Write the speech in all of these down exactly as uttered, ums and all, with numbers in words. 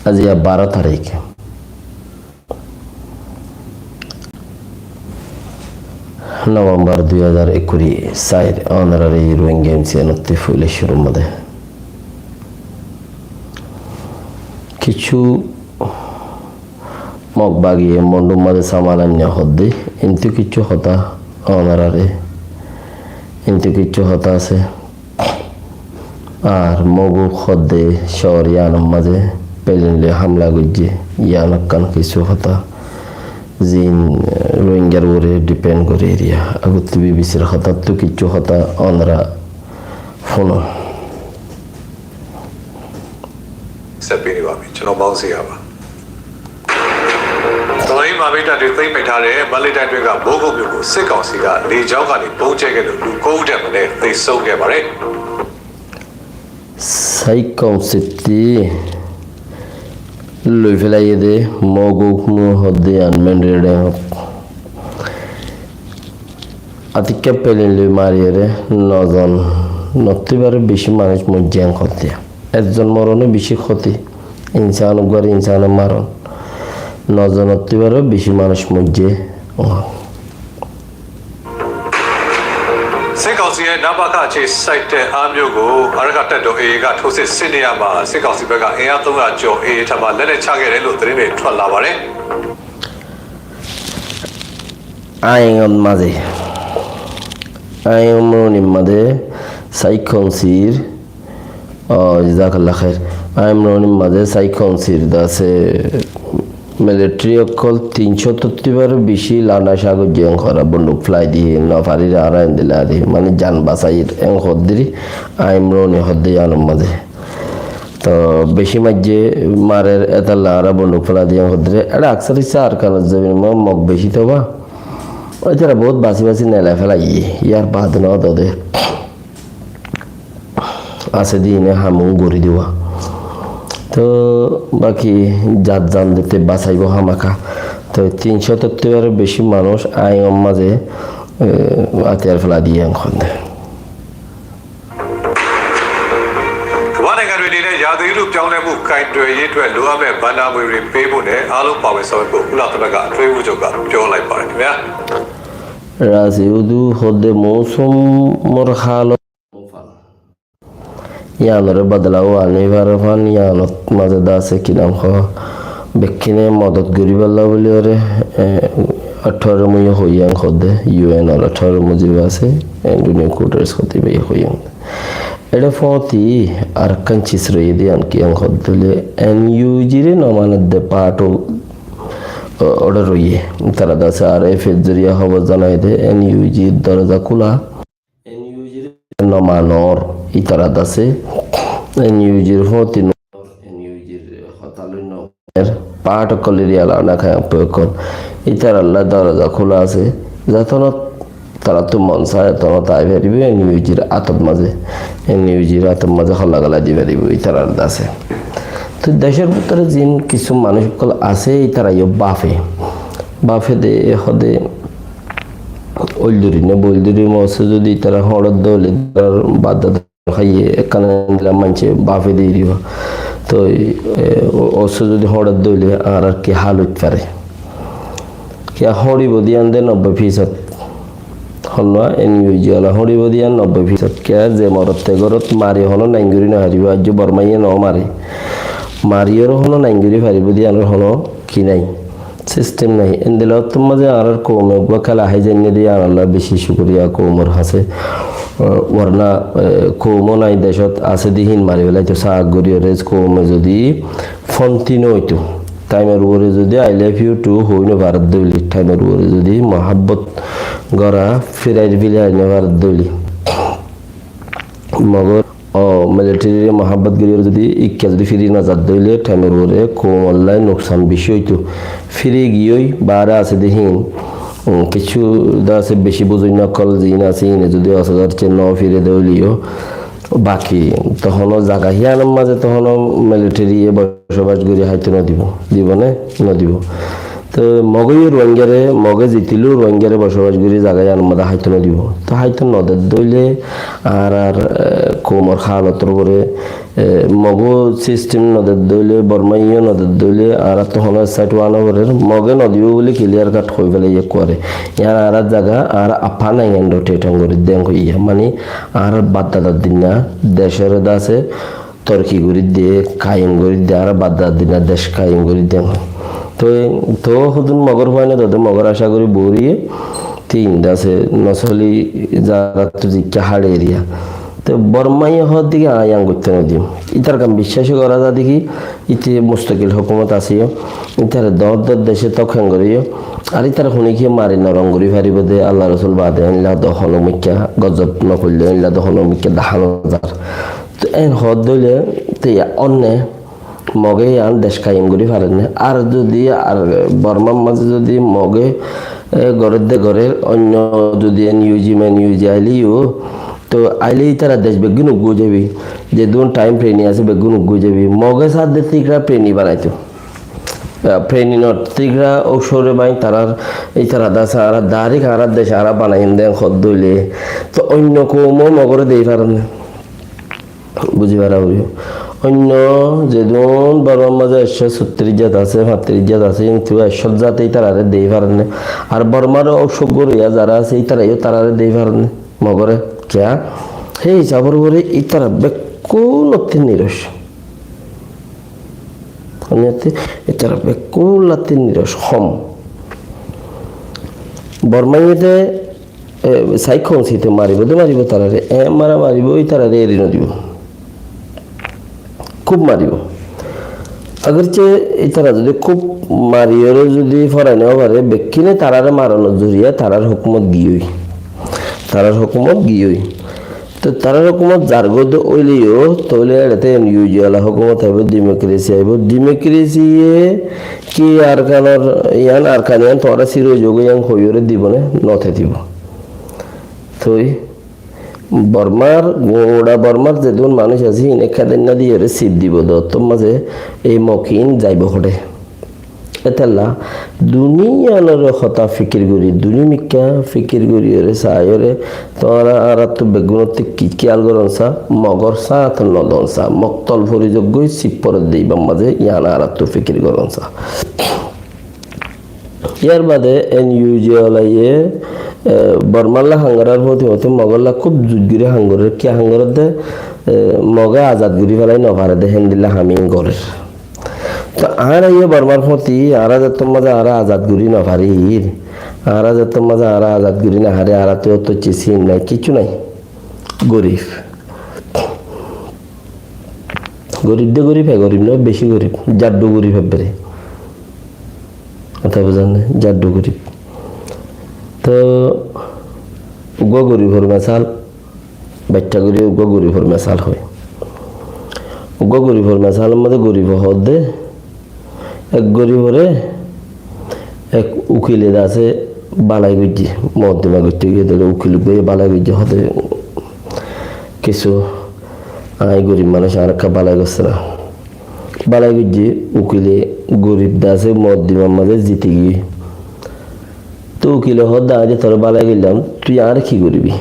Aijja baró tarík November dui házar ekkuri sair, ónorare Rohingya M C N ottú foila cúrur mazé kessú Mog bagiye Mondhur mazé samala ainné hoódde, intú kessú hotá ónorare, intú kessú hotá asé. Ar Moguk hoódde cóor yíanor mazé pelin loi hámla goijjé, yían ekkán kessú hotá, ziín, eh, Rohingyar uore dhipend gorí eriya. Agottú B B C r hotáttú kessú hotá ónora fúno. ဆက်ပေးနေပါမယ်။ ကျွန်တော် မောင်ဇေယျပါ။ တော်လှန်ရေးမဟာမိတ်တပ်တွေ သိမ်းပိုက်ထားတဲ့ မန္တလေးတိုင်းအတွင်းက မိုးကုတ်မြို့ကို စစ်ကောင်စီက လေကြောင်းကနေ ဗုံးကြဲခဲ့လို့ လူ ကိုးဦးထက်မနည်း သေဆုံးခဲ့ပါတယ်။ Saikon sitti loi félaiye dé, Moguk mui hoódde yían Mandalay. Atikká pelin loi mariyóre nozonottú baró bicí manúic moijjé en hoódde. Ekzon moron ó bicí hóti, insán uggwá re insán e maron. Nozonottú baró bicí manúic moijjé. Ó. စစ်ကောင်စီရဲ့ နပခ အခြေစိုက်တဲ့ အမ်းမြို့ကို အာရက္ခတပ်တော် A A က ထိုးစစ်ဆင်နေရာမှာ စစ်ကောင်စီဘက်က အင်အား သုံးရာကျော် A A ထံမှာ လက်နက်ချခဲ့တယ်လို့ သတင်းတွေ ထွက်လာပါတယ်။ Aññor mazé, aññor moni mazé, Saikon sir, ó, jazakallah khair. Aññor moni mazé Saikon sir dase military ókkol tin cót ottú baró bicí lana cagojje en hora bonduk félai diyé, no farir añára endilla de, mane jan basair en hoddiri, aññor moni hoddé yíanor mazé. Toh bicí maijjé marer, étalla añára bonduk félai diyé hoddé. Eçé aksar issá Arkanor zobin mo-, Mog bicí toh ba. Ói tara bout basi basi nelai félaiye. Yar baade no dode. Asé de ine ham un gorí dibo. Toh baki zat zan dete basaibo hámaka. Toh tin cót ottú baró bicí manúic aññor mazé, eh, átiyar félai diyé hoddé. ကမ္ဘာ့နိုင်ငံတွေအနေနဲ့ ရာသီဥတုပြောင်းလဲမှု ကိုင်တွယ်ရေးအတွက် လိုအပ်မယ့် ဘဏ္ဍာငွေတွေ ပေးဖို့နဲ့ အားလုံးပါဝင်ဆောင်ရွက်ဖို့ ကုလသမဂ္ဂ အတွင်းရေးမှူးချုပ်က ပြောလိုက်ပါတယ်ခင်ဗျာ။ Razi udu hoddé mousumor hálot yíanore bodolawá aní fare fán, yíanor mazé dase ki nam hoó, bekkúne modot goríballa bóli ore, eh, atháror mui hoiyé en hoddé, U N or atháror mui ziba asé, Antonio Guterres hoté iba hoiyé. Eçé fóti arekkán cis roiyé dé, yían ki en hoddé óile N U G re no manedde part o, o, ore roiyé. Tara dase R F A zoriya hóbor zanai dé, N U G doroza kúla. N U G re no manor, ítara dase N U G r fóti no, N U G r hotá loi no, er part ókkol area lana kaya ókkol, ítaralla doroza kúla asé, zetonot tarattú mon sai, etonot ai faribo, N U G r átot mazé, N U G r átot mazé holla gala di faribo, ítarar dase. Toh decór bútore zin kissú manúic ókkol asé, ítara yó bafe, bafe de, e hode, Óilduri né, boilduri mosé zodi tará hóñçor dóile, tarár baf dada háiye, ekkán endilla maincé bafe diriba. Toi, e, o-, ossé zodi hóñçor dóile, añárar ki hál óit fare? Kiyá hóñçibo de yían de nobboi fisót. Honnúa N U G ola hóñçibo de yían nobboi fisót. Kiyá ze morotte górot mari honó naingori no faribo, aijjó Bormaiye no mare. Mariyóre honó naingori faribo de yíanor honó ki nai? Sistem nai. Endilla ottór mazé añárar koume uggúa kéla hái zainné de, yíanolla beci cukuriya koumor hásé. Eh, warna, eh, koum ó nai decót asé de hín mari felaito saá gorí, ore koume zodi fonti no óito, thaimor uore zodi I love you too hoi no faredde óile, thaimor uore zodi muhábbot gora firai félai no faredde óile, mogor Ó, military re muhábbot gorí zodi ikká zodi firi no zadde óile, thaimor uore koumolla nuksan beci óito. Firi giyói baáre asé de hín, um, kissú de asé beci buzoinna ókkol ziín asé, híne zodi asé zarce no fire de óile yó, baki tohón ó zaga híyanor mazé tohón ó military ye bosobas gorí háito no dibo, dibo né? No dibo. Te Moge yó Ruáinggare, Moge zitiló Ruáinggare bocobac gorí zaga yíanor mazé háito nodibó. Te háito nodedde óile añárar, e, koumor hálotor uore, e, Moge sistem nodedde óile, Bormá yó nodedde óile, añárattú honó sait ówa noforer, Moge nodibó buli kiliyar kat hoi félaiye ekkuare. Yían añárar zaga, añára afán añára rotate gorí deng hoiye. Mani añárar baddadar dinna decóre de asé, torki gorí de, kaim gorí de, añára baddadar dinna dec kaim gorí de. Toi, toi hodún Mogor fuain dode, Mogor acá gorí bóriye, tin de asé, nosoli zarattú zikká háre eriya. Te Bormá yó hoódde ki añí yían goittó nodim. Ítar kam biccác gorá zade ki, íte mustakil hókumot asé yó, ítare dor dor dece tok héng gorí yó, ar ítare hone ki mari norom gorí faribó de, Allah Rosul bade, éilla de honó mikká gozob nogoille, éilla de honó mikká dahá nozar. Te en hoódde óile, te yá onne, Moge yían dec kaim gorí farer né. Ar zodi ar Bormár mazé zodi Moge, e, gorédde gorér, oinno zodi en yu ji, men yu ji aile yó, to aile ítara dec beggún uggúa ói zaibo. Zedún thaim preni asé beggún uggúa ói zaibo. Moge sáde Tigra preni banaito. E, preni not Tigra óusore bái tarár ítara dase añára dairek añára dec añára banaiyum de hoódde óile. To oinno koum ó Mogore dei farer né. Buzí fara foribó. Oinno zedún Bormár mazé ekcó sottiríc zat asé, fañttiríc zat asé, kintu ekcó zate ítarare dei farer né. Ar Bormár óusor goróya zará asé, ítara yó tarare dei farer né. Mogore, kiyá? Hé hísabor uore ítara bekkúnottú niroc. Ítara bekkúnottú niroc, hom. Bormá yó de E, sai kómse te maribó de maribó tarare, e mara maribó, ítarare eri nodibó. Kúb maribó. Agarce ítara zodi kúb mariyóre zodi forai no fare, bekkúne tarare maranor zoriya tarar hókumot giyói. Tarar hókumot giyói. To tarar hókumot zargói de óile yó, tóile eçe te en yu ji ola hókumot aibó, dimokresi aibó. Dimokresiye ki Arkanor, yían Arkan yían tuáñra sir ói zogói yían hoiyóre dibó né? Note dibó. Toi Bormár, gura Bormár zedún manúic asé, híine kédenna diyóre sir dibó de, ottór mazé ei mok iín zaibó hoçé. Étella duniyanor hotá fikir gorí, duni mikká fikir goríyore saiyóre, tuáñra añárattú beggúnottú ki kiyal goron sa, Mogor sáñt nodon sa, Mog tol fori zoggói sip foredde íbar mazé, yían añárattú fikir goron sa. Yar bade en yu ji olaye, e, Bormálla ham gorar foti foti Mogolla kúb zuj gorí ham gorer, ki ham gorer de, e, Moge azad gorí felai no fare de, héndilla ham iín gorer. To añára yó Bormár foti, añára zettór mazé añára azad gorí no farir, añára zettór mazé añára azad gorí no fari, añárattú ottór cé sim nai, kissú nai. Gorif. Gorif de gorif, e gorif no, beci gorif. Jaddu gorif ebbere. Hotá buzón né? Jaddu gorif. To uggúa gorifor mesal, baiththá gorí uggúa gorifor mesal hoi. Uggúa gorifor mesalor mazé gorife hoódde, ek gorifore ek ukile de asé balai goijjé, mokoddima goittó giyé de ukil uggúaye balai goijjé, hoódde kessú añí gorif manúic, añáre ekká balai gossé na. Balai goijjé, ukile gorif de asé mokoddimar mazé ziti giyé. Te ukile hoódde, añí de toré balai goillám, tui añáre ki goribi?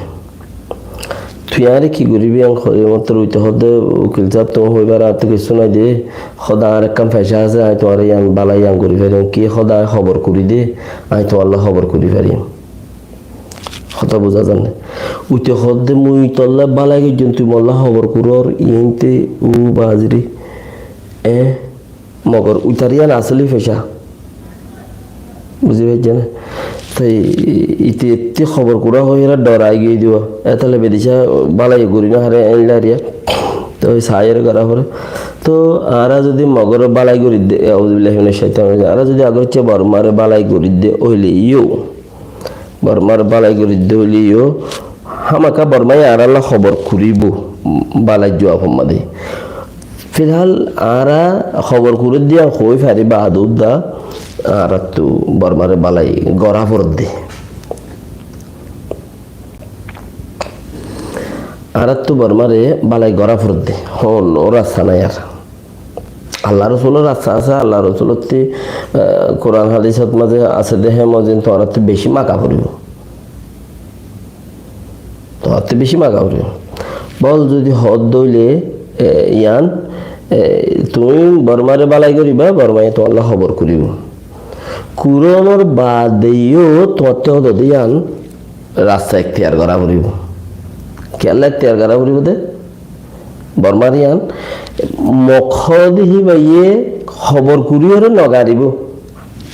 Tui añáre ki goribi? Añí hoódde, mottor uite hoódde, ukil sáb, tuñí hoibar añáttu kessú nai de, hoódde añár ekkán feca asé, añí tuáñre yían balai yían gori farim, ki hoódde añí hobor gori de, añí tuáñlla hobor gori farim. Hotá buzá zar né? Uite hoódde mui tolla balai goijjóm, tui molla hobor gorór, iín te u baziri. E, Mogor uitar yían asóli feca. Buzí faijjó né? Te ite ette hobor gora hoiyóre dhorai giyé de. Étella bidecá balai gori no fare, éilla eriya. Te saiyóre gora fore. To añára zodi Mogore balai gori de, auzubillahi minash shaitanir rajim. Añára zodi agor cé Bormare balai gori de óile yó, Bormare balai gori de óile yó, hámaka Bormaye añáralla hobor goribo, balai juwab or mazé. Filhal añára hobor gori de yían hoi fari baade uddá, añárattu Bormare balai gora foredde. Añárattu Bormare balai gora foredde. Hon, ó rasta nai ar. Allar Rosulor rasta asé, Allar Rosulottú, e, Kuran hádisot mazé asé dé hé mozin tuáñrattú beci maga foribó. Tuáñrattú beci maga foribó. Bol zodi hoódde óile, e, yián, e, tuñí Bormare bálai goríba, Bormaye tuáñlla hóbor goríbo. Kuronor baade yó tuáñrattú hoódde yián rasta ektiyar gorá foribó. Kiyólla ektiyar gorá foribó dé? Bormar yián Mok hoódde híbayé hóbor goríyoré nogaribó,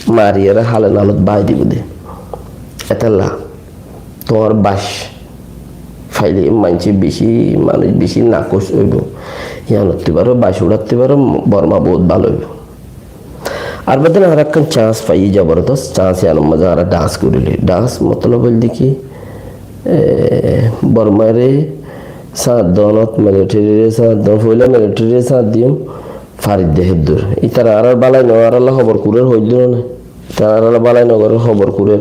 mariyóre hale nalot bái dibó dé. Étalla tuáñr bac faile maincé beci, manúic beci nakoc óibo. Yiánottú baró bac uçáttú baró Borma bout bála óibo. Ar bade añára ekkán chance faiyí, zobordos chance, yiánor mazé añára dance goríli. Dance motolob óilde ki, e, Bormare sáñt donot, militaryre sáñt don, foila militaryre sáñt diyum, faridde héddur. Ítara añárar bálai no, añáralla hóbor kurer hoiddúr né. Ítara añáralla bálai no gorer, hóbor kurer.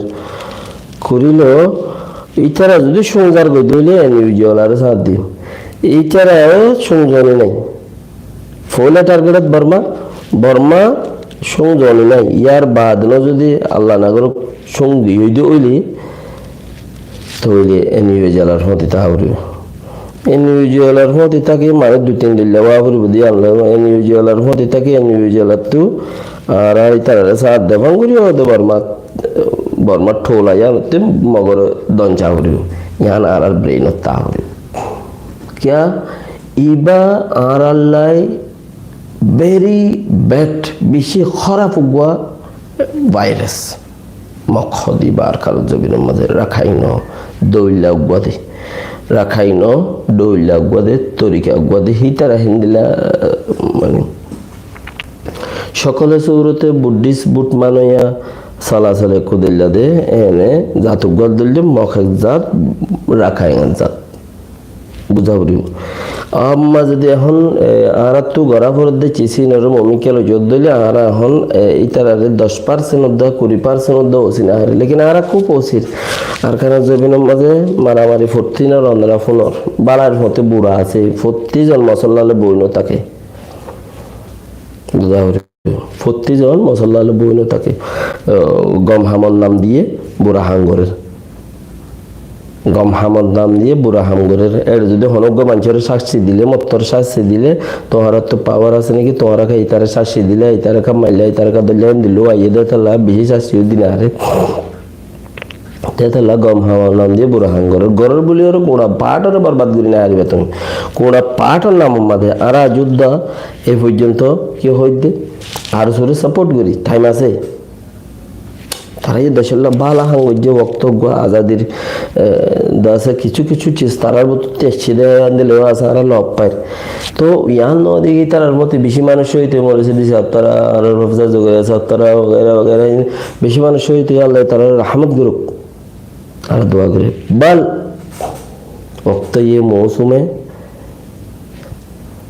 Kurílo, ítara zodi cóñzar goidde óile N U G olare sáñt diyum. Ítara cóñzoni nái. Foila targetot Borma, Borma cóñzoni nái. Yar baade no zodi Allah na gorouk cóñzi óide óile, tóile N U G olar fúañti táka foribó. N U G olar fúañti táki mane dui tin dilla ówa foribó dé, Allah N U G olar fúañti táki N U G olattú añára ítarare sáñt defán gorí óde Borma, Borma thola yíanottú Mogore don sá foribó. Yián añárar brainot táka foribó. Kiyá? Ibá añárallai very bad, beci hóraf uggúa virus. Mok hoódde ibá Arkanor zobinor mazé Rakhaino dóilla uggúa de. Rakhaino dóilla uggúa de, torika uggúa de, hítara héndilla, mane, cókole surote Buddhist but manoiya salasale kudilla de, ene zat uggúa dóilla de, Mok ek zat, Rakhain ek zat. Buzá foribó. Amma zodi ehón, e, añárattú gorá foredde cis inore momi kelo zodde óile añára ehón, e, ítarare doc percent odda, kuri percent odda osí no fari. Lekin añára kúb osír. Arkanor zobinor mazé maramari fottí no rondera funor. Bálar fote bura asé. Fottí zon mosolla loi boi no táke. Buzá foribó. Fottí zon mosolla loi boi no táke. O, gom hamor nam diyé bura ham gorer. Gom hamor nam diyé bura ham gorer. Ére zodi honó uggúa maincóre cásti dile, mottor cásti dile, tuáñrattú power asé né ki, tuáñra ká ítare cásti dile, ítare ká maille, ítare ká dóille, endilla aiyé dé, étalla beci cásti ó dine aré. Te étalla gom hamor nam diyé bura ham gorer. Gorer buli aró gura part ore borbad gorí no faribá tuñí. Gura part or nam mazé añára zudda e foijjonto ki hoidde? Ar sure support gorí, time asé. Tará ye decólla bála ham goijjé, wokto uggúa azadir, e, dase kissú kissú cis tarár bútottu aiccé dé, endilla asé, añára lob fair. Toh yián no deki tarár mote beci manúic cóhid ói morisé dé, sáb tará, ar Professor Zukaria sáb tará, wagaira wagaira, beci manúic cóhid ói, Allah tarár rahmot gorouk. Añára dua gorí. Bal, wokto ye mousume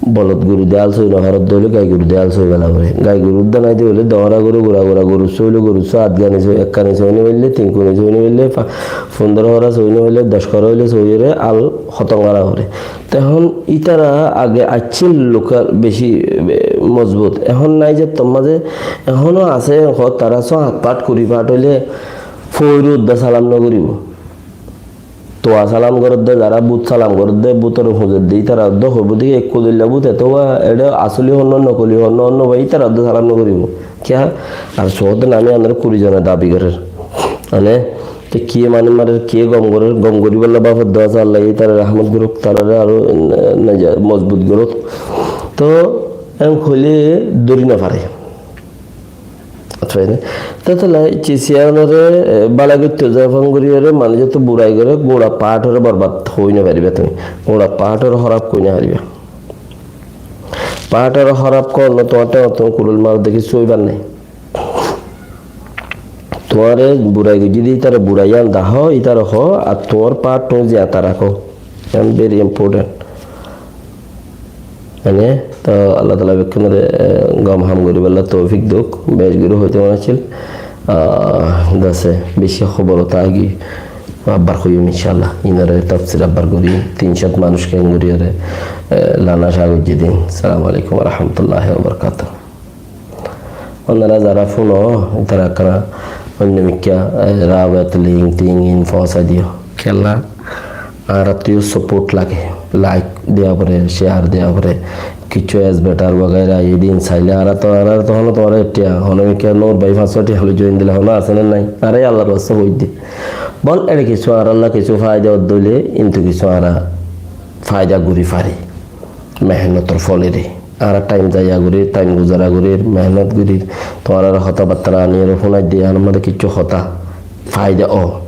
bolod goru de al sói no faredde óile gai goru de al sói fela fore. Gai goru udda nai de óile dóñra goru, gura gura goru sói óile goru sói, at gani sói, ek gani sói no faille, tin gani sói no faille, fa-, fundoro hóra sói no faille, doc hóra óile sói óre al hótom gora fore. Te ehón ítara age accíl lokal beci, e, mozbut. Ehón nai ze tor mazé, ehóno asé, ehón tará só hat part, kuri part óile foiru udda salam no goribo. Tuwa salam goredde, zará but salam goredde, butor fuzedde, ítara udda hoibo de ki, ekku doilla but, eto wa, ede asoli hon no, nokoli hon no, hon no bái, ítara udda salam no goribo. Kiyá? Ar sóde nami anor kuri zone dabi gorer. Mane, te kiye mani marer, kiye gom gorer, gom goribolla bafedde asé, Allah ye tarare rahmot gorouk, tarare aró, e, neja-, mozbut gorouk. Toh, en hoile dóri no fare. Buzi faijjó né? Te tolla cis iyanore, e, bála goitto zai fán gorí ore, manúic zotto burai gore, gura part ore borbad hoi no faribá tuñí. Gura part ore hóraf hoi no faribá. Part ore hóraf hoile tuáñr théngor ttu kurul mar de kissú óibar nái. Tuáñre burai goijjé de, ítare burai yián dahó, ítare hoó, ar tuáñr part tuñí ziyata rakó. Yián very important. Mane, to Allah taala bekkúnore, e, gom ham goríbolla toufik douk, bec gorí hoito mone accíl. Ah, dase, beci hóbor ot agi, abbar hoiyum incállah. Inore tafsir abbar gorí, tin cót manúic ken gorí ore, e, lana sá goijjé din. Assalamu alaikum wa rahmatullahi wa barakatuhu. Ónora zará fúno, ítara ekkán oinno mikká, e, rabet, link, ting, in foóñsai diyó. Kiyólla, añárattú yó support lage. Like diya foré, share diya foré. Kissú advertise wagaira, edin sailé añára to, añára to hono tuáñra ettiya, hono mikká Nur bái fañs cót tiya loi join dile hono asé né nái? Aré Allar waste hoiddé. Bol ere kissú añáralla kissú faida ódde óile, kintu kissú añára faida gori fari. Mehenotor folore. Añára time zaya gorir, time guzara gorir, mehenot gorir. Tuáñrare hotábattá aniyóre fúnai di, añár mazé kissú hotá faida ó.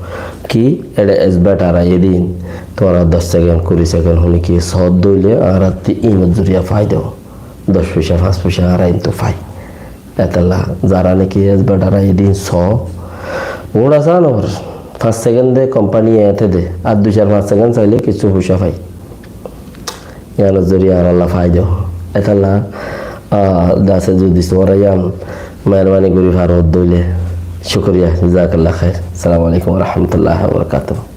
Ki, ere advertise edin, tuáñra doc second, kuri second hone ki sódde óile, añárattú inor zoriya faida ó. Doc foicá, fañs foicá añára kintu fai. Etolla zará niki advertise edin só, uñra sá no, fañs second de company e ete de, ar dui sair fañs second sailé kissú foicá fai. Yiánor zoriya añáralla faida ó. Etolla, ah, dase zodi tuáñra yián meherbani gori faro dóile, cúkuriya, jazakallah khair. Assalamu alaikum wa rahmatullahi wa barakatuhu.